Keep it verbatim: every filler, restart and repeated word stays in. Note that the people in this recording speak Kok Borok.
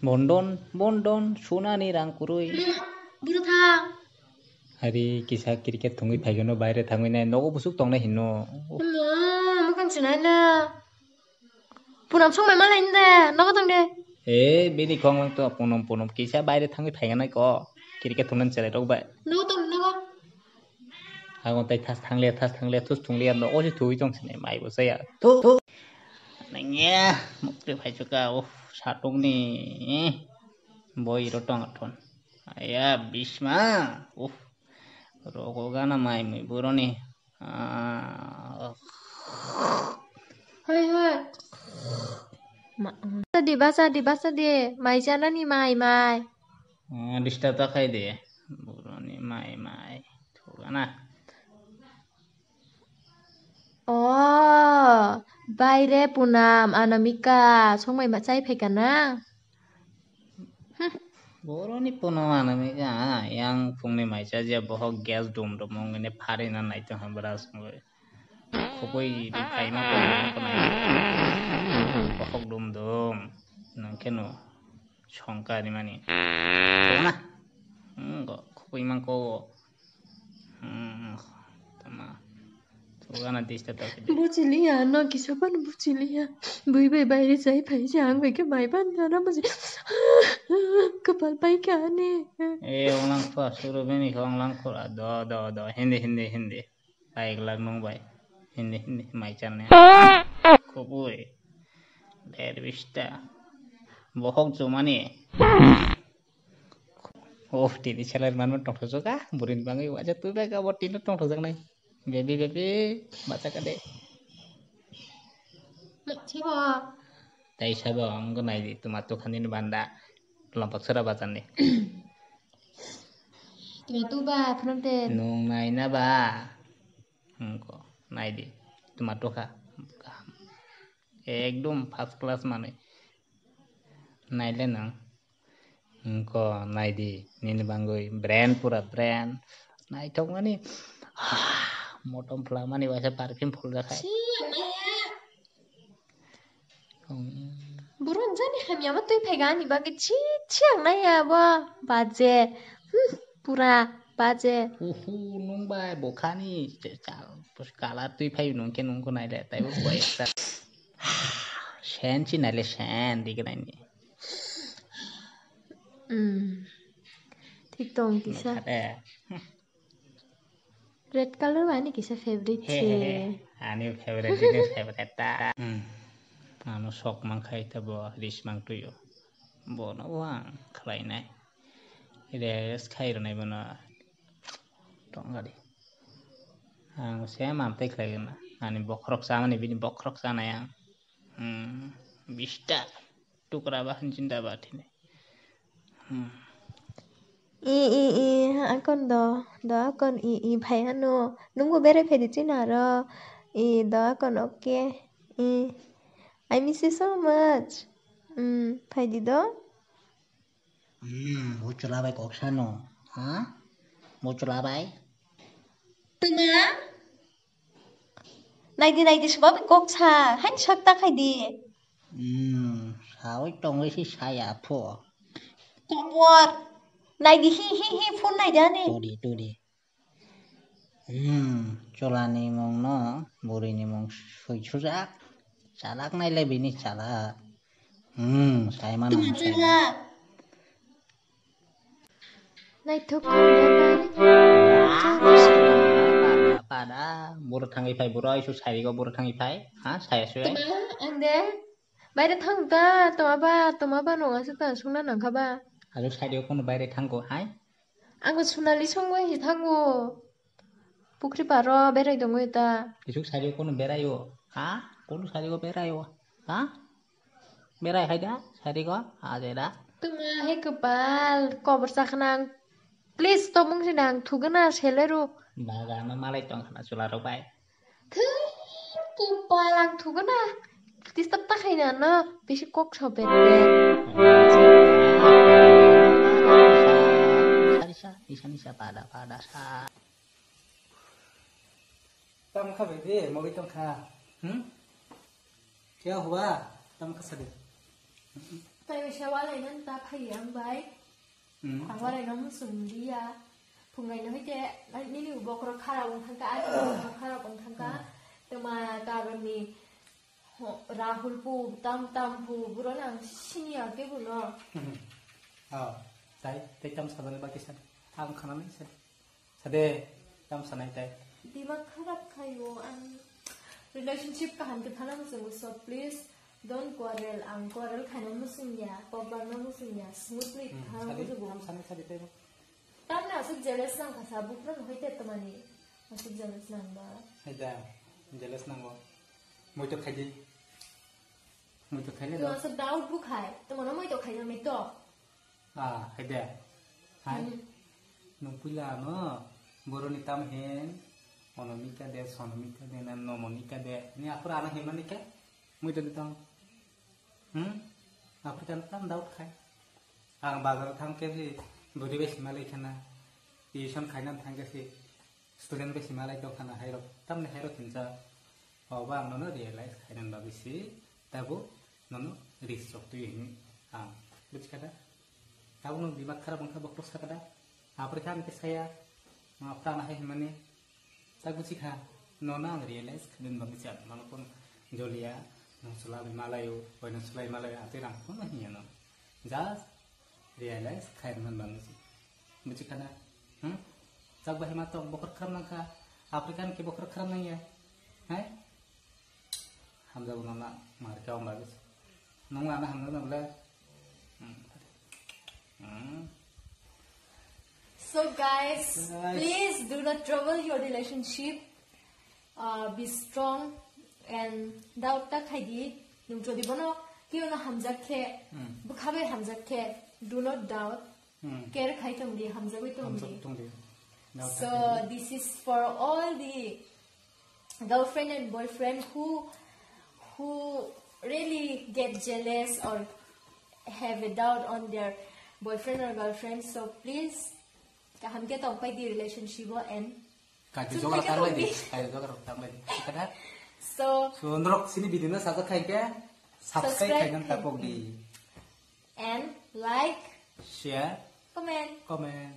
Bondon, bondon, sunani rang kwrwi. Buru thang. Hari kisa cricket thungwi phaigano, baire thangwi nai, nogo busuk tongnai hinno. Mo, mokang sinai na. Punam songmai malai nde, nogo tong de. E, bini khong lang to, punam, punam, kisa baire thangwi phaiganai ko. Cricket thungnan chelai rok bai. Nogo tong, nogo. Agon tai thas thangle, thas thangle, thus thungle, no osi thui tong sini, mai bo saya. Thu, thu. Nangya, mukti phai chuka, oh, satong ni. Boi ro tong athon. Aya, Bhisma. Uh. Rogo gana mai mui buroni. Ah. Hai, hai. Ma, basa di, basa di, basa di. Mai janani mai, mai. Ah, disturb ta khai de. Buroni mai, mai. Thugana. Oh, baire punam, anamika, songmai ma chai phaikana. Boroni pono manami ka, yang phungni mai chajiya bohok gas dum dum wngwi phari na nai tong ha bwrasongwi. Khoboi di phaima tong bohok dum dum. Nangkhe no songka rimani. Tongna. Hmm, go khoboi mangko. Hmm, tama. Thugana dista ta khe. Buchiliya, no kisa pan buchiliya. Bui bai baire chai phai se ang bai khe mai ban jana buchi. Kapal pai kha ani. E, onglang pha, suru bini khe onglang khura. Do, do, do. Hindi, hindi, hindi. Pai glak nung bai. Hindi, hindi. Mai char ne. Khoboi. Der bista. Bohok jumani. Oh, tini salary manma tongthokjak ah, burini bagwi waisa twi bai ka bo tino tongthokjaknai. Baby, baby, bacha ka de. Thibo. Tai sabo ang nai di, tuma to khani ni banda. Lompak sora bachan ni. Tuma tu ba, phone te. Nung nai na ba. Engko, nai di. Tuma to kha. Ekdom first class manwi. Naile nang. Engko naidi, nini bangwi brand pura brand. Naithokmani, motom phlangmani waisa perfume phuljakhai. Chi, maya. Hmm. Borok jani hamya ma twi phaiga ani bagwi chi, chi ang naiya bo baje. Hmm, pura baje. Uhu, nung bai bokhani, chal, kalar twi phai nung khe nung khe naile, taibo koi ekta. Sen chi naile sen, dignai ni. Hmm. Thik tong kisa. Nukha de. Red color ba ani kisa favorite He, he, he. Se. Ani favorite, ini favorite ta. Hmm. Ano sok mangkhai ta bo ris mang tuyo. Bono wang khlai nai. Rest khai rwnai bono. Tongari. Ang se mam tei khlai gana. Ani bokhorok chamani bini bokhorok chanai ang. Hmm. Bista. Tukra ba hanjin da ba thini. Hmm. I, i, i, ha, akon do, do akon, i, i, phai ano. Nungbo berai phai di chini aro. I, do akon, okay. I, I miss you so much. Hmm, phai di do. Hmm, buchula bai kok sano. Ha? Buchula bai. Tuma? Naidi, naidi, sabo kok sa. Hain sak ta khai di. Hmm, sawi tongwi si saya pho. Kobor. Naidi hi, hi, hi, phone naidi ani. Todi, todi. Hmm, cholani mungno, burini mung sui sujak. Chalak naile bini chalak. Hmm, sai mano. Tuma chalak. Naithok khe pada, pada, boro thangwi phai, boro isu sarigo boro thangwi phai. Ha, saya suya. Tuma, ang de. Baire thang ta, toma ba, toma ba nung asa ta sungna nang kha ba. Ajo side o kono baire thango hai? Ang ko Sonali songwi si thango. Pukri paro berai tongwi ta. Kisuk side o kono berai o. Ha? Kono side o berai o. Ha? Berai hai da? Side o? Aje da? Tuma he kwpal, kobor sakhnang. Please, topung si nang thugana selero. Baga no malai tong khana chula rok bai. Thwi, kwpal ang thugana. Disturb ta khaina no, bisi kok sober de. Nisa, nisa, nisa, pada, pada, sa. Tam kha bebe, mogi tong kha. Hmm? Kya hua? Tam kha sade. Tei uaisa walai nang ta phai ang bai. Hmm. Ang walai nang musung dia. Phungai no hoi te, nini bokhorok kharap wng thangka, ani bokhorok kharap wng thangka. Hmm. Tei ma karon ni, ho, Rahul pu, tam tam pu, buro nang sini ya ke buno. Hmm. Oh, sai, tei tam sabani baki sa. Ang khana nai sa. Sade, tam sanai tai. Dimak kharap khayo, ang relationship kaham ke phalang chungo, so please don't quarrel. Ang quarrel khaina musung ya, kok barna musung ya, smoothly Hmm, kharam sade, bujugo. Tam sanai sade tai. Tamne asuk jealous nang kha sa, bukra no hoite tamani. Asuk jealous nang ba. Hai da, jealous nango. Moi to khai di. Moi to khai le Tu do. Asuk doubt bu khai, to mano moi to khai na mi to. Ah, hai de. Hai. Hmm. Nung puila no, boroni tam hen, onomika de, sonomika de, na nomonika de. Ni aphuru ano hemani ke? Mui dali tong. Hmm? Aphuru kan tam doubt khai. Ang bazar thang ke si, budi besi malai khana. Tuition khainan thang ke si. Student besi malai tong khana hairok, tamni hairok hinsa, obo ang nono realize khainani bagwi si, tabuk nono ris chok twi hini ang, buji kha da? Tabuk nwng dimak kharap wngkha, bokhorok sakha da? Aphuru khe ang khe saya, ma phra na hai himani, tak buji kha, nono ang realize khainani bagwi si ang nono phone joliya, nwng chwla bai malaio, bai nwng chwlai malaio, atwi rang phone no hinya no. Just realize khairoknani bagwi se. Buji khana? Hmm? Chak bahai ma tong bokhorok kharam nangkha. African ke bokhorok kharam nangya. Hai? Hamjago nana marka wng bagwi se. Nung lana hamjago na bole. Hmm. Hmm. So guys, Guys. Please do not trouble your relationship. Uh, be strong and doubt ta khai di. Nung jodi bono kiyo no hamjak khe, Hmm. Bwkha bai hamjak khe, do not doubt. Hmm. Care khai tong di, hamjagwi tong di. Hamjak tong di. Doubt So ta khai di. This is for all the girlfriend and boyfriend who who really get jealous or have a doubt on their boyfriend or girlfriend. So please, kaham khe tong pai di relationship o and Kaji Chukwi jogra khe tang lai di. Tong di. Kaji jogra tang lai di. Kada? So, So, norok sini video no sajak khai khe subscribe Subscribe khai nang khai. Tapok di. And like, Share, comment. Comment.